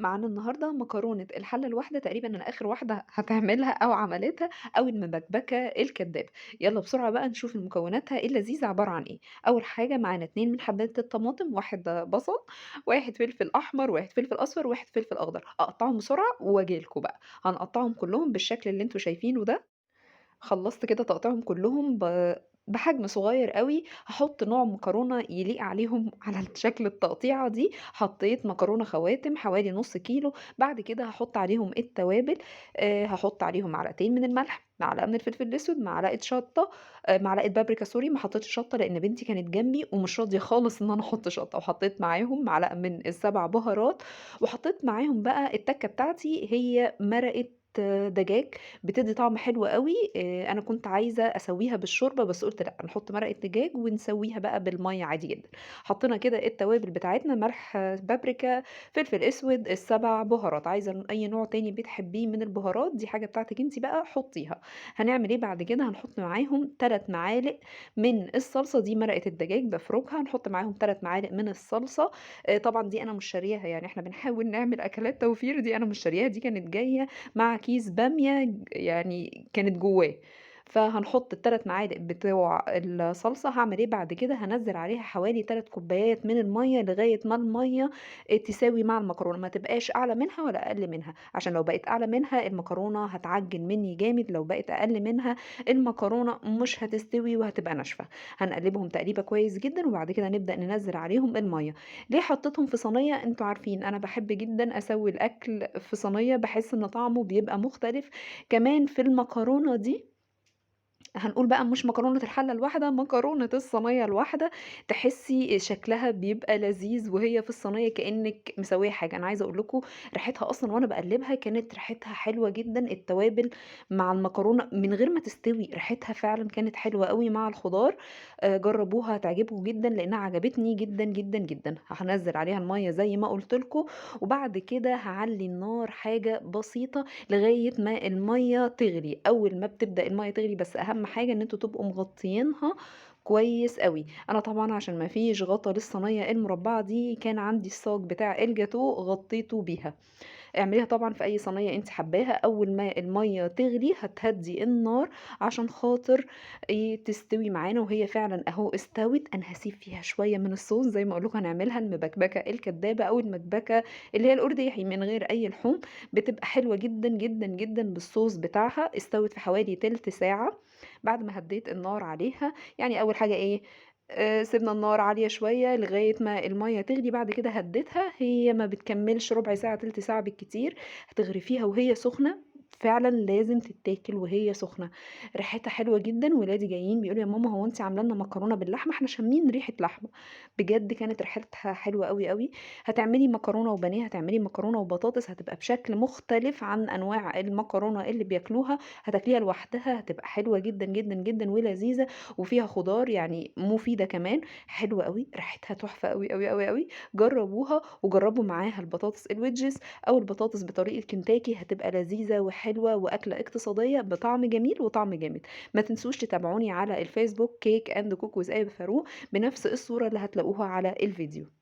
معانا النهارده مكرونة الحلة الواحدة تقريبًا أنا آخر واحدة هتعملها أو عملتها أو المبكبكة الكدابة. يالّا بسرعة بقى نشوف مكوناتها اللذيذة عبارة عن إيه. أول حاجة معانا 2 من حبّات الطماطم، 1 بصل، 1 فلفل أحمر، 1 فلفل أصفر، 1 فلفل أخضر. أقطّعهم بسرعة وآجي لكم بقى. هنقطّعهم كلّهم بالشكل اللي أنتم شايفينه ده. خلّصت كده تقطيعهم كلّهم بحجم صغير أوي، هاحط نوع مكرونة يليق عليهم على شكل التقطيعة دي، حطيت مكرونة خواتم حوالي نُص كيلو، بعد كده هاحط عليهم التوابل، هاحط عليهم معلقتين من الملح، معلقة من الفلفل الأسود، معلقة شطة، معلقة بابريكا sorry ما حطيتش شطة لإن بنتي كانت جنبي ومش راضية خالص إن أنا أحط شطة، وحطيت معاهم معلقة من ال7 بهارات، وحطيت معاهم بقى التكة بتاعتي هي مرقة دجاج بتدّي طعم حلو أوي، أنا كنت عايزة أسوّيها بالشوربة بس قُلت لأ، نحط مرقة دجاج ونسوّيها بقى بالمَيّة عادي جدًا. حطينا كده التوابل بتاعتنا ملح، بابريكا، فلفل أسود، ال7 بهارات، عايزة أي نوع تاني بتحبيه من البهارات دي حاجة بتاعتِك أنتِ بقى حطيها. هنعمل إيه بعد كده، هنحط معاهم 3 معالق من الصلصة، دي مرقة الدجاج بافركها، نحط معاهم 3 معالق من الصلصة، طبعًا دي أنا مش شارياها، يعني إحنا بنحاول نعمل أكلات توفير، دي أنا مش شارياها، دي كانت جاية مع كيس بامية يعني كانت جواه، فهنحط ال3 معالق بتوع الصلصة. هاعمل إيه بعد كده، هانزّل عليها حوالي 3 كوبايات من المَيّة لغاية ما المَيّة تساوي مع المكرونة، ما تبقاش أعلى منها ولا أقل منها، عشان لو بقت أعلى منها المكرونة هتعجِّن مني جامد، لو بقت أقل منها المكرونة مش هتستوي وهتبقى ناشفة. هنقلّبهم تقليبة كويس جدًا وبعد كده نبدأ ننزّل عليهم المَيّة. ليه حطيتهم في صينية؟ أنتم عارفين أنا باحب جدًا أسوّي الأكل في صينية، باحس إن طعمه بيبقى مختلف. كمان في المكرونة دي هنقول بقى مش مكرونة الحلة الواحدة، مكرونة الصينية الواحدة، تحسّي شكلها بيبقى لذيذ وهي في الصينية كإنِّك مسوية حاجة. أنا عايزة أقول لكم ريحتها أصلًا وأنا باقلّبها كانت ريحتها حلوة جدًا، التوابل مع المكرونة من غير ما تستوي، ريحتها فعلًا كانت حلوة أوي مع الخضار. جرّبوها هتعجبكم جدًا لإنها عجبتني جدًا، جدًا، جدًا. هانزّل عليها المَيّة زي ما قُلت لكم، وبعد كده هاعلّي النار حاجة بسيطة لغاية ما المَيّة تغلي، أول ما بتبدأ المَيّة تغلي بس أهم حاجة إن أنتم تبقوا مغطيينها كويس أوي. أنا طبعًا عشان ما فيش غطا للصينية المربعة دي كان عندي الصاج بتاع الجاتوه غطيته بيها. اعمليها طبعًا في أي صينية أنتِ حاباها، أول ما المَيّة تغلي هتهدّي النار عشان خاطر إيه، تستوي معانا، وهي فعلًا أهو استوت. أنا هاسيب فيها شوية من الصوص زي ما أقول لكم هنعملها المبكبكة الكدابة أو المبكبكة اللي هي الأرديحي من غير أي لحوم، بتبقى حلوة جدًا، جدًا، جدًا بالصوص بتاعها. استوت في حوالي تلت ساعة بعد ما هدّيت النار عليها، يعني أول حاجة إيه، سِبنا النار عالية شوية لغاية ما المَيّة تغلي، بعد كده هدّيتها، هي ما بتكمّلش ربع ساعة، تلت ساعة بالكتير، هتغرفيها وهي سخنة، فعلًا لازم تتاكل وهي سخنة، ريحتها حلوة جدًا. ولادي جايين بيقولوا: "يا ماما هو أنتِ عاملة لنا مكرونة باللحمة؟ إحنا شامين ريحة لحمة." بجد كانت ريحتها حلوة أوي، أوي. هتعملي مكرونة وبانيه، هتعملي مكرونة وبطاطس، هتبقى بشكل مختلف عن أنواع المكرونة اللي بياكلوها، هتاكليها لوحدها هتبقى حلوة جدًا، جدًا، جدًا ولذيذة وفيها خضار يعني مفيدة كمان، حلوة أوي، ريحتها تحفة أوي، أوي، أوي، أوي. جربوها وجربوا معاها البطاطس الwedges أو البطاطس بطريقة كنتاكي، هتبقى لذيذة وحلوة وأكلة اقتصادية بطعم جميل وطعم جامد. ما تنسوش تتابعوني على الفيسبوك cake and cook with آية فاروق بنفس الصورة اللي هتلاقوها على الفيديو.